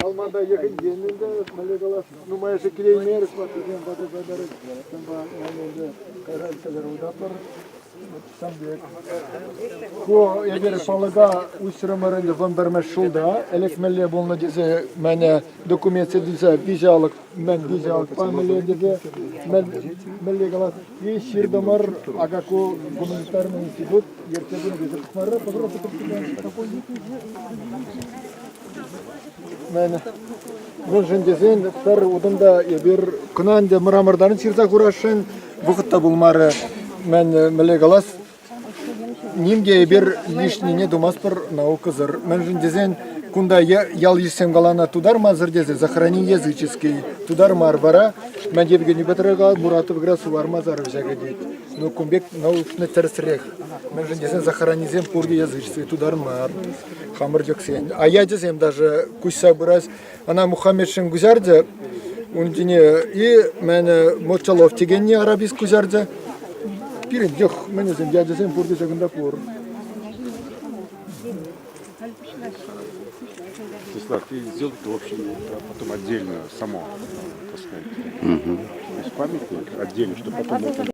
Алманда йӑхӗн енӗнде, мӗнле калас, нумайӑшӗ килеймерӗҫ ваттисем ватӑлса тӑрӗҫ. Ҫавӑнпа ӗнтӗ кайран тӗлӗр утатпӑр. Ҫавӑн пек. Ку эпир палӑка уҫрӑмӑр ӗнтӗ 11-мӗш ҫулта. Ӗлӗк мӗнле пулнӑ тесе мӗне документсем тесе виҫӗ алӑк мӗн виҫӗ алӑкпа мӗнле тесе мӗнле калас и ҫыртӑмӑр ака ку гуманитарный институт ертсе пынӑ тесе пӑхмарӑр Мӗншӗн тесен пӗр утӑм та эпир кӑна ӗнтӗ мрамортан ҫырса хурасшӑн, вӑхӑт та пулмарӗ. Мӗн, мӗнле калас, ним те эпир лишнине тумастпӑр наукӑсӑр. Мӗншӗн тесен кунта ял-йышсем каланӑ тутар мансӑр тесе захоронение языческий тутар мар вара. Мӗн Евгений Петрович Муратов как раз сувар масарӗ вӗҫе кӗтет. Ну, кун пек научно тӗрӗсрех. Мӗншӗн тесен захоронисем пурте языческий тутар мар. Хамӑр йӑхсен. А ячӗсем даже куҫса пырас. Ӑна Мухаммедшин куҫарчӗ ун ҫине и мӗн Мочалов текенни арабист куҫарчӗ. Пирӗн йӑх мӗнӗсем, ячӗсем пурте ҫакӑнта пур. Вячеслав, ты сделал в общем потом отдельно само, так сказать. То есть памятник отдельно, чтобы потом можно.